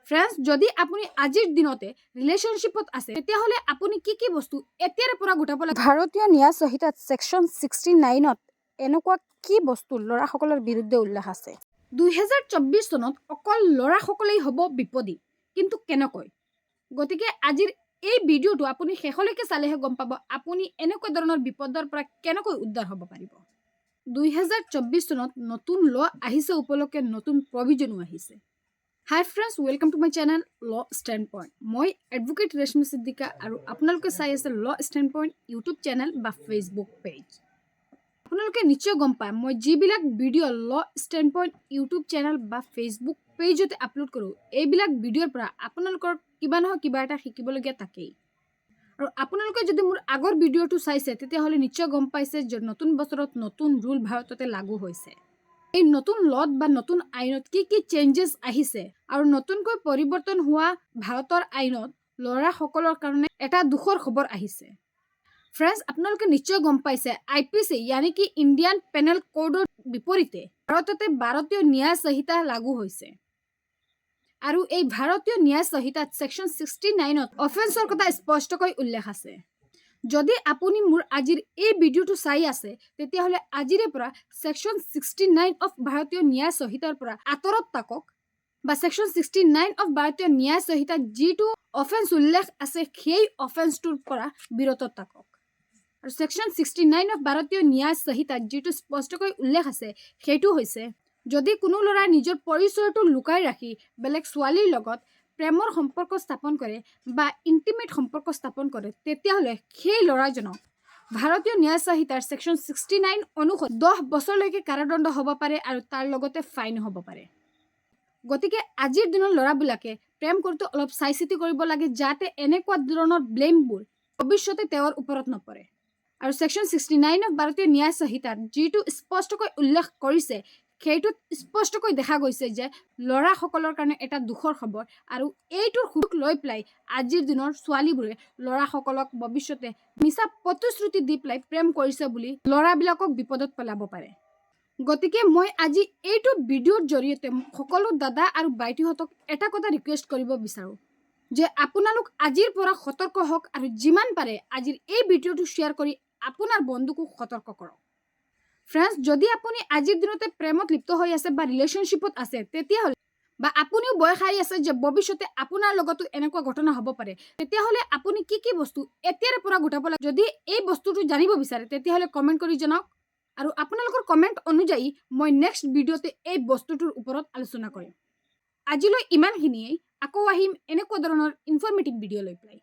Friends, যদি আপুনি আজিৰ দিনতে ৰিলেশ্যনশ্বিপত আছে, তেতিয়াহ'লে আপুনি কি কি বস্তু এতিয়াৰে পৰা গোটাব লাগে? ভাৰতীয় ন্যায় সংহিতাত ছেকশ্যন 69ত এনেকুৱা কি বস্তু ল'ৰাসকলৰ বিৰুদ্ধে উল্লেখ আছে? 2024 চনত অকল ল'ৰাসকলেই হ'ব বিপদী, কিন্তু কেনেকৈ? গতিকে আজিৰ এই ভিডিঅ'টো আপুনি শেষলৈকে চালেহে গম পাব আপুনি এনেকুৱা ধৰণৰ বিপদৰ পৰা কেনেকৈ উদ্ধাৰ হ'ব পাৰিব। 2024 চনত নতুন ল আহিছে উপলক্ষে নতুন প্ৰভিজনো আহিছে। Hi friends, welcome to my channel Law Stand Point। মই এডভকেট ৰেশমি সিদ্দিকা আৰু আপোনালোকে চাই আছে ল ষ্টেণ্ড পইণ্ট ইউটিউব চেনেল বা ফেচবুক পেজ। আপোনালোকে নিশ্চয় গম পায়, মই যিবিলাক ভিডিঅ' ল ষ্টেণ্ড পইণ্ট ইউটিউব চেনেল বা ফেচবুক পেজতে আপলোড কৰোঁ, এইবিলাক ভিডিঅ'ৰ পৰা আপোনালোকৰ কিবা নহয় কিবা এটা শিকিবলগীয়া থাকেই। আৰু আপোনালোকে যদি মোৰ আগৰ ভিডিঅ'টো চাইছে, তেতিয়াহ'লে নিশ্চয় গম পাইছে যে নতুন বছৰত নতুন ৰুল ভাৰততে লাগু হৈছে। এই নতুন লত বা নতুন আইনত কি কি চেঞ্জেছ আহিছে আৰু নতুনকৈ পৰিৱৰ্তন হোৱা ভাৰতৰ আইনত ল'ৰাসকলৰ কাৰণে এটা দুখৰ খবৰ আহিছে। ফ্ৰেণ্ডছ, আপোনালোকে নিশ্চয় গম পাইছে, আইপিচি ইয়ানি কি ইণ্ডিয়ান পেনেল কোডৰ বিপৰীতে ভাৰততে ভাৰতীয় ন্যায় সংহিতা লাগু হৈছে। আৰু এই ভাৰতীয় ন্যায় সংহিতাত ছেকশ্যন 69ত অফেন্সৰ কথা স্পষ্টকৈ উল্লেখ আছে। যদি আপুনি মোৰ আজিৰ এই ভিডিঅ'টো চাই আছে, তেতিয়াহ'লে আজিৰে পৰা ছেকশ্যন 69 অফ ভাৰতীয় ন্যায় সংহিতাৰ পৰা আঁতৰত থাকক বা ছেকশ্যন 69 অফ ভাৰতীয় ন্যায় সংহিতাত যিটো অফেন্স উল্লেখ আছে, সেই অফেন্সটোৰ পৰা বিৰত থাকক। আৰু ছেকশ্যন 69 অফ ভাৰতীয় ন্যায় সংহিতাত যিটো স্পষ্টকৈ উল্লেখ আছে, সেইটো হৈছে যদি কোনো ল'ৰাই নিজৰ পৰিচয়টো লুকাই ৰাখি বেলেগ ছোৱালীৰ লগত প্ৰেমৰ সম্পৰ্ক স্থাপন কৰে বা ইণ্টিমেট সম্পৰ্ক স্থাপন কৰে, তেতিয়াহ'লে সেই ল'ৰাজনক ভাৰতীয় ন্যায় সংহিতাৰ ছেকশ্যন 69 অনুসৰি 10 বছৰলৈকে কাৰাদণ্ড হ'ব পাৰে আৰু তাৰ লগতে ফাইন হ'ব পাৰে। গতিকে আজিৰ দিনৰ ল'ৰাবিলাকে প্ৰেম কৰোঁতে অলপ চাই চিতি কৰিব লাগে, যাতে এনেকুৱা ধৰণৰ ব্লেমবোৰ ভৱিষ্যতে তেওঁৰ ওপৰত নপৰে। আৰু ছেকশ্যন 69 অফ ভাৰতীয় ন্যায় সংহিতাত যিটো স্পষ্টকৈ উল্লেখ কৰিছে, সেইটোত স্পষ্টকৈ দেখা গৈছে যে ল'ৰাসকলৰ কাৰণে এটা দুখৰ খবৰ। আৰু এইটোৰ সুযোগ লৈ পেলাই আজিৰ দিনৰ ছোৱালীবোৰে ল'ৰাসকলক ভৱিষ্যতে মিছা প্ৰতিশ্ৰুতি দি পেলাই প্ৰেম কৰিছে বুলি ল'ৰাবিলাকক বিপদত পেলাব পাৰে। গতিকে মই আজি এইটো ভিডিঅ'ৰ জৰিয়তে সকলো দাদা আৰু ভাইটিহঁতক এটা কথা ৰিকুৱেষ্ট কৰিব বিচাৰোঁ যে আপোনালোক আজিৰ পৰা সতৰ্ক হওক আৰু যিমান পাৰে আজিৰ এই ভিডিঅ'টো শ্বেয়াৰ কৰি আপোনাৰ বন্ধুকো সতৰ্ক কৰক। ফ্ৰেণ্ডছ, যদি আপুনি আজিৰ দিনতে প্ৰেমত লিপ্ত হৈ আছে বা ৰিলেশ্যনশ্বিপত আছে, তেতিয়াহ'লে বা আপুনিও ভয় খাই আছে যে ভৱিষ্যতে আপোনাৰ লগতো এনেকুৱা ঘটনা হ'ব পাৰে, তেতিয়াহ'লে আপুনি কি কি বস্তু এতিয়াৰে পৰা গোটাব লাগে, যদি এই বস্তুটো জানিব বিচাৰে, তেতিয়াহ'লে কমেণ্ট কৰি জনাওক। আৰু আপোনালোকৰ কমেণ্ট অনুযায়ী মই নেক্সট ভিডিঅ'তে এই বস্তুটোৰ ওপৰত আলোচনা কৰিম। আজিলৈ ইমানখিনিয়েই। আকৌ আহিম এনেকুৱা ধৰণৰ ইনফৰ্মেটিভ ভিডিঅ' লৈ পেলাই।